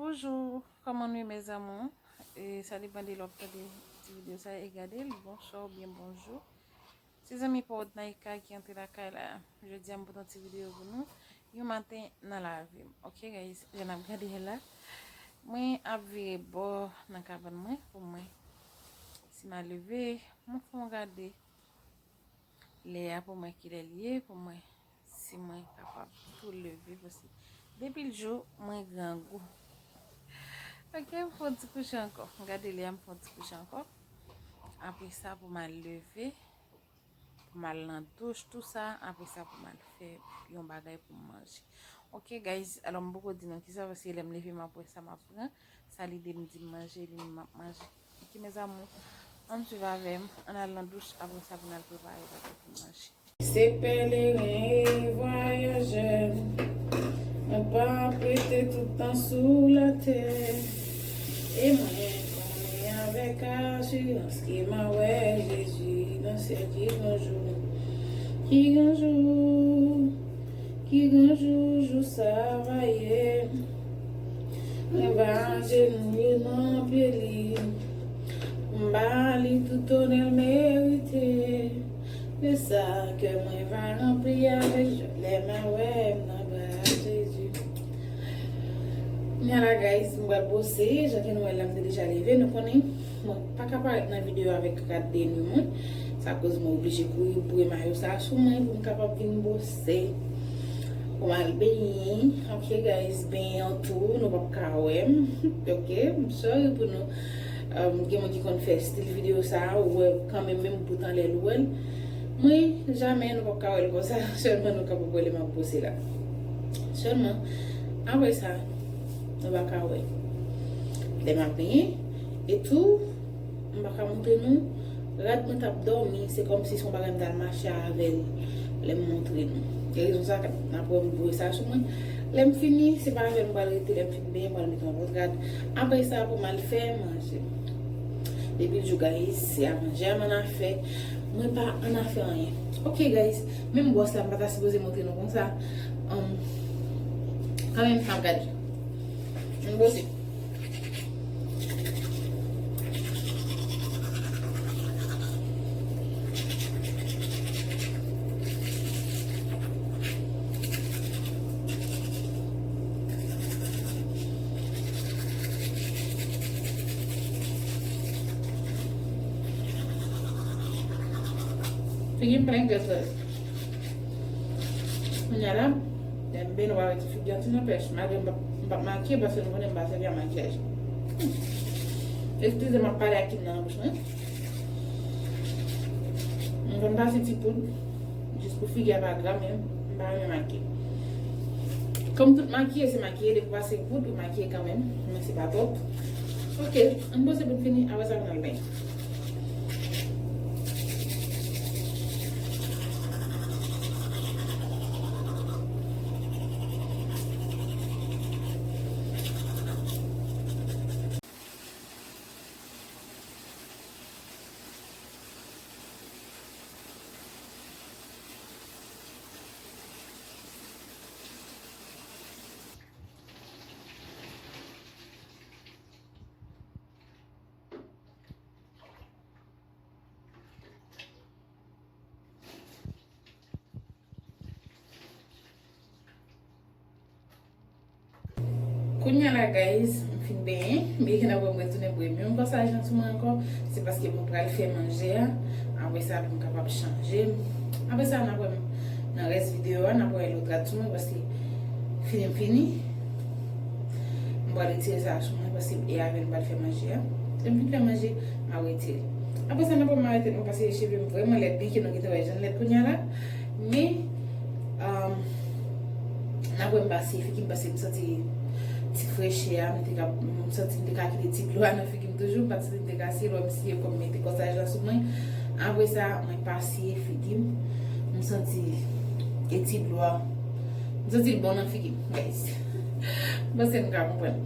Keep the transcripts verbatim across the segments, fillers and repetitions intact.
Bonjou, kòman nou ye, mes amours? E, sa depann de lè w ap tande ti videyo sa e gade l, bonswa oubyen bonjou. Se zanmi pa w Naïka ki antre lakay la. Jodi a m pote yon ti videyo pou nou. Yon maten nan lavi m. Ok, guys, jan n ap gade la. Mwen ap vire bò nan kabann mwen pou mwen. Si m a leve, mwen fè yon gade lè a pou mwen kilè l ye, pou mwen si mwen kapab tou leve paske depi l jou, mwen grangou. Ok, m fè yon ti kouche ankò. M gade lè a, m fè yon ti kouche ankò. Apre sa, pou m al leve, pou m al nan douch, tou sa. Apre sa, pou m al fè yon bagay pou m manje. Ok, guys, alò m poko di nou kisa, paske lè m leve, m ap wè sa m ap pran. Sa lide m di m manje, li menm m ap manje. Ok, mes amours, ann swiv avè m, ann al nan douch, apre sa, pou n al prepare bagay pou manje. Se pèleren e vwayajè, nou pa ap rete tout tan sou latè. E mwen konnen avèk asirans ke m a wè Jezi nan syèl ki gran jou, ki gran jou, ki gran jou, jou sa va ye. Mwen va ajenou nan pye li, m ba li tout onè l merite. Se sa, kè mwen va ranpli avèk jwa lè m a wè m nan bra Jezi. Kounye a la, guys, m pral bwose, jan ke nou wè la, m te deja leve, nou konnen, mwen pa ka parèt nan videyo avèk rad de nwi mwen. Sa koz mwen oblije kouri boure mayo sa sou mwen pou m kapab vin bwose. Pou m al benyen. Ok, guys, benyen an tou, nou p ap ka wè m. Ok, m sorry pou nou. Um, gen moun ki konn fè stil videyo sa, ou wè kanmenm, menm bout anlè l ou wè l. Mwen, jamè nou p ap ka wè l konsa, sèlman nou kapab wè lè m ap bwose la. Sèlman, apre sa, nou pa ka wè lè m ap benyen. E tou, m pa ka montre nou, rad mwen t ap dòmi, se kòmsi se yon bagay m t al mache avè l lè m montre nou. Se rezon sa k ap, n ap wè m boure sa sou mwen. Lè m fini, se pa avè l m pral rete, lè m fin benyen, m pral mete yon lòt rad. Apre sa, pou m al fè manje. Depi l jou, guys, se a manje a m annafè. Mwen pa annafè anyen. Ok, guys, menm bwòs la, m pa ta sipoze montre nou konsa. Um, kanmenm, n ap gade. M bwose. Figi m plen grès la. Kounye a la, lè m benyen, w a wè ti figi an ti nan pèch. Malgre m p ap, m p ap makiye, paske nou konnen m pa sèvi a makiyaj. Eskize m, m ap pale ak kit nan bouch mwen. M konn pase ti poud, jis pou figi a pa gra, men m pa renmen makiye. Kòm tout makiye, se makiye, depi w pase poud, ou makiye kanmenm, men se pa twòp. Ok, ann bwose pou n fini, apre sa, n al benyen. Kounye a la, guys, m fin benyen. Byen ke n ap wè m retounen boure menm kòsaj lan sou mwen ankò. Se paske mwen pral fè manje a. Apre sa, pou m kapab chanje. Apre sa, n ap wè m nan rès videyo a, n ap wè lòt rad sou mwen, paske fini m fini. M pral retire sa a sou mwen, paske e avè l m pral fè manje a. Lè m fin fè manje, m ap retire. Apre sa, n ap wè m mare tèt mwen, paske cheve m vrèman lèd, byen ke nou gentan wè jan l lèd kounye a la. Men, um, n ap wè m pase figi m, paske m santi ti frechè a, m te ka, m santi m te ka kite ti dlo a nan figi m toujou, m pa t santi m te ka siye, lè m siye kò m mete kòsaj lan sou mwen. Apre sa, mwen pase figi m, m santi e ti dlo a, m santi l bon nan figi m, guys. M panse nou ka konprann.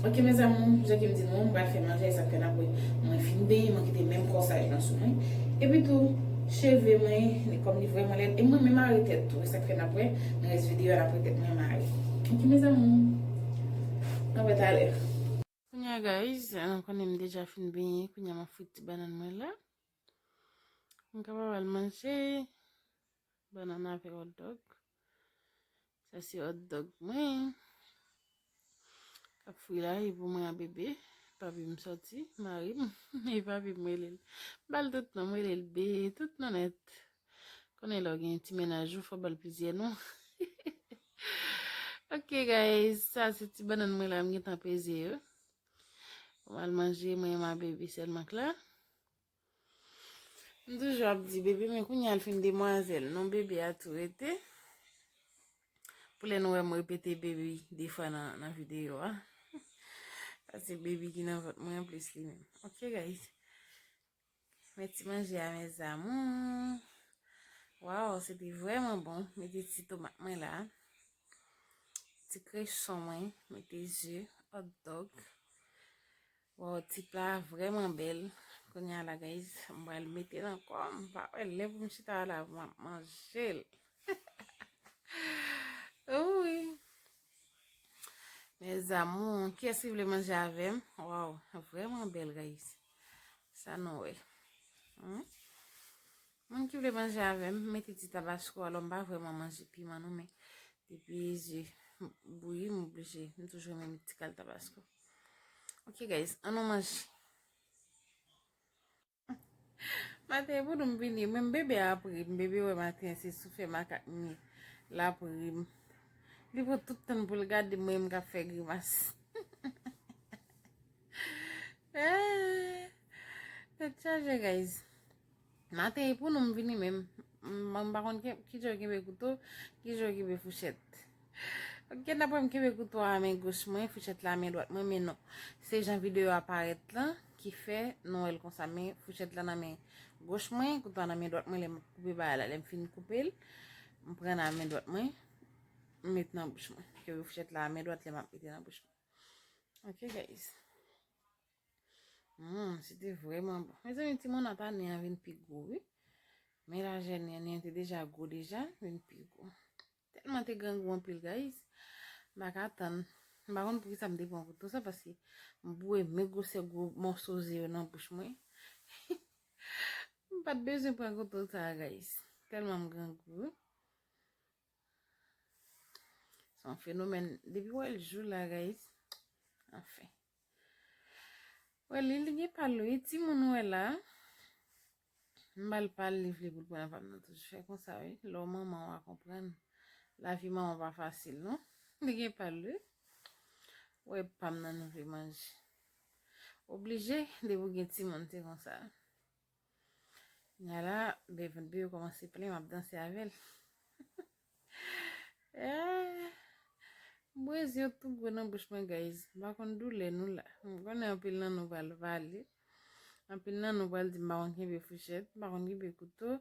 Ok, mes amours, jan ke m di nou, m pral fè manje, sa k fè n ap wè mwen fin benyen, mwen kite menm kòsaj lan sou mwen. Epi tou, cheve mwen, li kòm li vrèman lèd. E mwen menm mare tèt tou, e sa k fè n ap wè nan rès videyo a, n ap wè tèt mwen mare. Ok, mes amours. Ann wè talè. Kounye a, guys, eh, konnen m deja fin benyen, kounye a m ap frit ti bannann mwen la. M kapab al manje bannann avèk hot dog. Sa se hot dog mwen k ap fri la, e pou mwen a bebe. Papi m sòti, mari m, e papi m rele l. M ba l tout non, m rele l be, tout non nèt. Konnen lè w gen ti mennaj ou, fò w ba l plizyè non. Ok, guys, sa se ti bannann mwen la, m gentan peze yo. Pou m al manje, mwen e ma bebe sèlman k la. M toujou ap di bebe, men kounye a l fin demwazèl. Non, bebe a tou rete. Pou lè nou wè m repete bebe de fwa nan, nan videyo a. Sa se bebe ki nan vant mwen anplis li menm. Ok, guys. Men ti manje a, mes amours. Waw, se te vrèman bon. Mete ti tomat mwen la. Ti kreson mwen. Mete ze, hot dog. Waw, ti pla vrèman bèl. Kounye a la, guys, m pral mete nan kò m. M pa wè lè pou m chita la, m ap manje l. Wi. Mes amours, kiyès ki vle manje avè m? Waw, vrèman bèl, guys. Sa nou wè. Hmm? Moun ki vle manje avè m, mete ti tabasko. Alò, m pa vrèman manje piman, non, men depi je bouyi, m oblije. M toujou renmen ti kal tabasko. Ok, guys, ann nou manje. Maten pou nou m vini, menm bebe a ap ri m. Bebe wè maten se soufè makak m ye. L ap ri m. Li pran tout tan pou l gade mwen, m k ap fè grimas. Eh, tèt chaje, guys. Maten e pou nou m vini menm. M, m pa konn ki, ki jan yo kenbe kouto, ki jan yo kenbe fouchèt. Ok, daprè m kenbe kouto a men goch mwen, fouchèt la men dwat mwen, men non. Se jan videyo a parèt lan ki fè nou wè l konsa, men fouchèt la nan men goch mwen, kouto a nan men dwat mwen, lè m ap koupe bagay la, lè m fin koupe l, m pran nan men dwat mwen, m met nan bouch mwen. Kenbe fouchèt la men dwat lè m ap mete nan bouch mwen. Ok, guys. Hmm, se te vrèman bon. Mezanmi, ti monnat a nen an vin pi gwo, wi. Men lajè nen an, nen an te deja gwo deja, vin pi gwo. Tèlman te grangou anpil, guys. M pa ka tann. M pa konn poukisa m te pran kouto sa, paske m bouye men gwosè gwo mòso ze yo nan bouch mwen. M pa t bezwen pran kouto sa, guys. Tèlman m grangou, wi. Se yon fenomèn. Depi w wè l jou la, guys. Anfen. Wè li, li gen pal wi. Timoun ou wè la. M ba l pal, li vle pou l pran pa m nan toujou fè konsa wi. Lè w manman w a konprann. Lavi manman pa fasil non. Li gen pal wi. Wè pa m nan nou vle manje. Oblije, depi w gen timoun, se konsa. Kounye a la, bèvant bebe kòmanse plen, m ap danse avè l. Eh, m bouye ze yo tou gwo nan bouch mwen, guys. M pa konn doulè nou la. M konnen anpil nan nou pral vale. Anpil nan nou pral di m pa konn kenbe fouchèt, m pa konn kenbe kouto.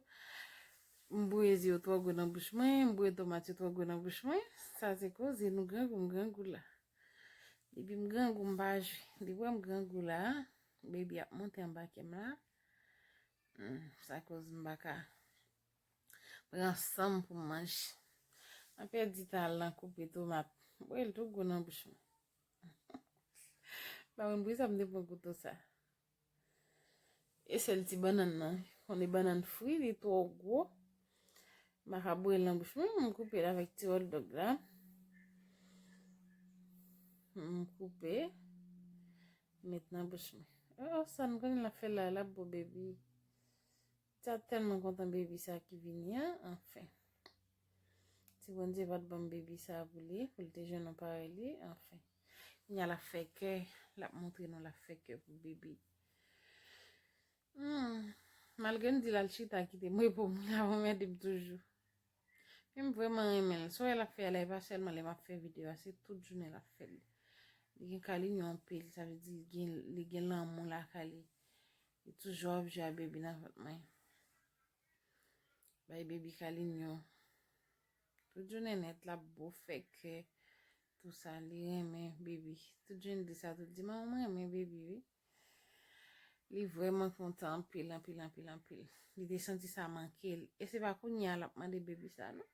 M bouye ze yo twò gwo nan bouch mwen, m bouye tomat yo twò gwo nan bouch mwen. Sa se koze nou grangou, m grangou la. Depi m grangou, m pa jwe. Depi w wè m grangou la, bebe ap monte anba kè m la. Hmm, sa koz m pa ka pran san m pou m manje. Mwen pèdi tan al nan koupe tomat. Bouye l tou gwo nan bouch mwen. M pa konn poukisa m te pran kouto sa. E sèl ti bannann nan. Konnen bannann fri, li twò gwo. M pa ka bouye l nan bouch mwen, m koupe l avèk ti hot dog la. M koupe, met nan bouch mwen. Oh, sa n konnen l ap fè la, l ap bo baby. Sa tèlman kontan baby sa ki vini an, anfen. Si Bondye pa t ban m baby sa pou li, pou l te jwenn yon parèy li, anfen. Kounye a l ap fè kè, l ap montre nou l ap fè kè pou baby. Hmm. Malgre m di l al chita kite m repo m, l ap anmède m toujou. Men m vrèman renmen l. Sa w wè l ap fè a la, e pa sèlman lè m ap fè videyo a, se tout jounen l ap fè l. Li gen kalinyo anpil, sa vle di li gen, li gen lanmou lakay li. Li toujou ap jwe ak baby nan vant mwen. Bay baby kalinyo. Tout jounen nèt, l ap bo fè kè. Tou sa, li renmen baby. Tout jounen li di sa, tout di, "Manman, mwen renmen baby, wi." Li vrèman kontan anpil, anpil, anpil, anpil. Li te santi sa manke l. E se pa kounye a l ap mande baby sa, non.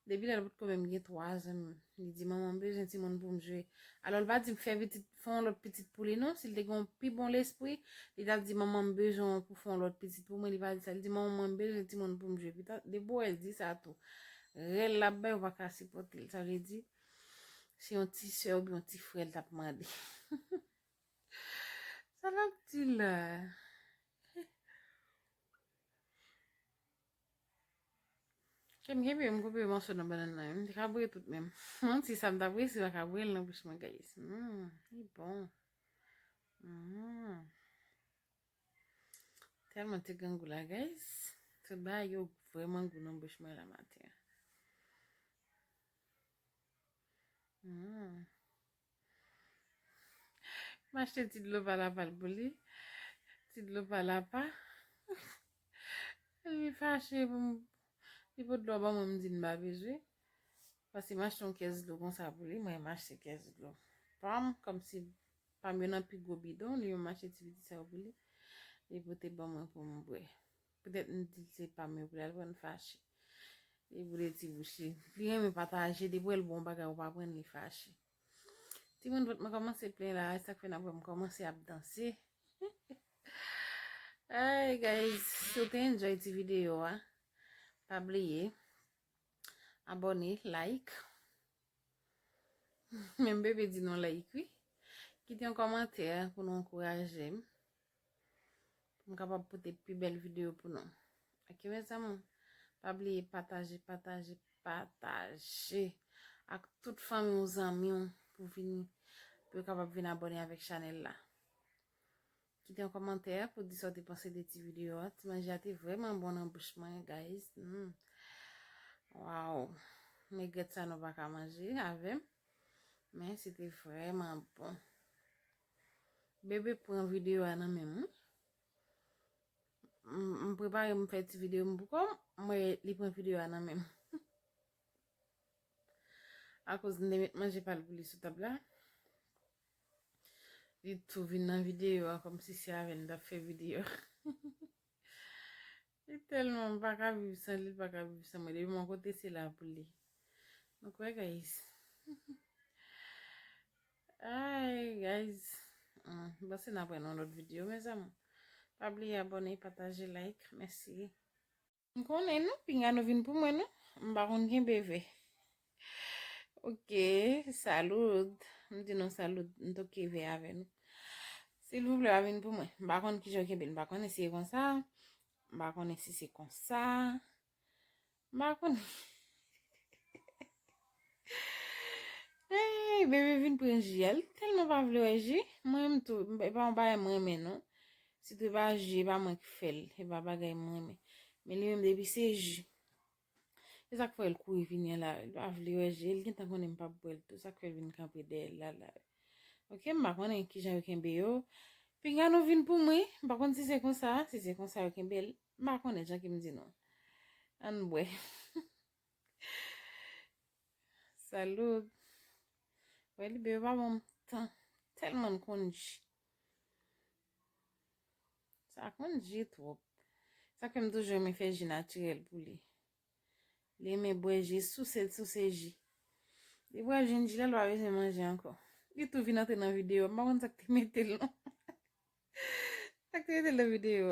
Depi lè l potko menm gen twa zan, li di, "Manman, m bezwen timoun pou m jwe." Alò, l pa di m fè pitit, fè yon lòt pitit pou li, non. Si l te gen yon pi bon lespri, li t ap di, "Manman, m bezwen w pou fè yon lòt pitit pou mwen." Li pa di sa. Li di, "Manman, m bezwen timoun pou m jwe." Pita, depi w wè l di sa tou, rèl l ap bay, ou pa ka sipòte l. Sa vle di, se yon ti sè oubyen yon ti frè l t ap mande. Sa l ap di la? Ke m kenbe, m koupe yon mòso nan bannann nan. M te ka boure tout menm. Manti sa, m t ap resi pa ka boure l nan bouch mwen, guys. Mm, li bon. Mm. Tèlman te gen gou la, guys. Tout bagay yo vrèman gou nan bouch mwen la maten an. Mm. M achte ti dlo palapal pou li. Ti dlo palapa. Li fache pou m, li pot dlo ban mwen, m di m pa bezwen. Paske m achte yon kès dlo konsa pou li, mwen m achte kès dlo pa m, kòmsi pa m yo nan pi gwo bidon, li menm achte ti piti sa yo pou li. Li pote ban mwen pou m bwè. Petèt m di se pa m yo pou li al pran, fache. Li boule ti bouch li. Li renmen pataje, depi w wè l bon bagay, ou pa pran, li fache. Timoun vant mwen kòmanse plen la, e sa k fè n ap wè m kòmanse ap danse. Ay, guys, si w te enjoy ti videyo a, pa bliye abòne, like. Menm bebe di nou like, wi. Kite yon kòmantè pou nou ankouraje m, pou m kapab pote pi bèl videyo pou nou. Oke, mezanmi, pa bliye pataje, pataje, pataje ak tout fanmi w, zanmi w, pou vini, pou yo kapab vin abòne avèk chanèl la. Kite yon kòmantè pou di sa w te panse de ti videyo a. Ti manje a te vrèman bon nan bouch mwen, guys. Mm. Waw. M regrèt sa nou pa ka manje avè m. Men se te vrèman bon. Bebe pran videyo a nan men m, wi. M, m prepare m fè ti videyo m pou kò m, m wè li pran videyo a nan men m. Akoz m te met manje pa l pou li sou tab la. Li tou vin nan videyo a kòmsi se avè l m t ap fè videyo. Li tèlman m pa ka viv san li, li pa ka viv san mwen. Depi m yon kote, se la pou li. Nou kwè, guys? Ay, guys. Hmm, m panse n ap wè nan lòt videyo, mezanmi. Pa bliye abòne, pataje, like. Mèsi. M konnen nou, pinga nou vin pou mwen, non. M pa konn kenbe vè. Oke, salut. M di nou salut, m toke vè avè nou. Silvouplè, pa vin pou mwen. M pa konn kijan yo kenbe l. M pa konnen si se konsa. M pa konnen si se konsa. M pa konnen. Hey, bebe vin pran ji a. Li tèlman pa vle wè ji. Mwen menm tou, e pa yon bagay mwen renmen, non. Sitou e pa ji, e pa mwen ki fè l. E pa bagay mwen renmen. Men li menm depi se ji. E sa k fè l kouri vini an la. Li pa vle wè ji. Li gentan konnen m p ap bwè l tou. Sa k fè l vin kanpe dèyè l la, la. Oke, m pa konnen kijan yo kenbe yo. Pinga nou vin pou mwen. M pa konn si se konsa, si se konsa yo kenbe l. M pa konnen jan ki m di nou. Ann bwè. Salut. Wè li bebe pa ban m tan. Tèlman l konn ji. Sa konn ji twòp. Sa k fè m toujou renmen fè ji natirèl pou li. Li renmen bwè ji, souse l souse ji. Li bwè ji, ji la, li pa bezwen manje ankò. Li tou vin antre nan videyo. M pa konn sa k te mete l non. Sa k te mete l nan videyo.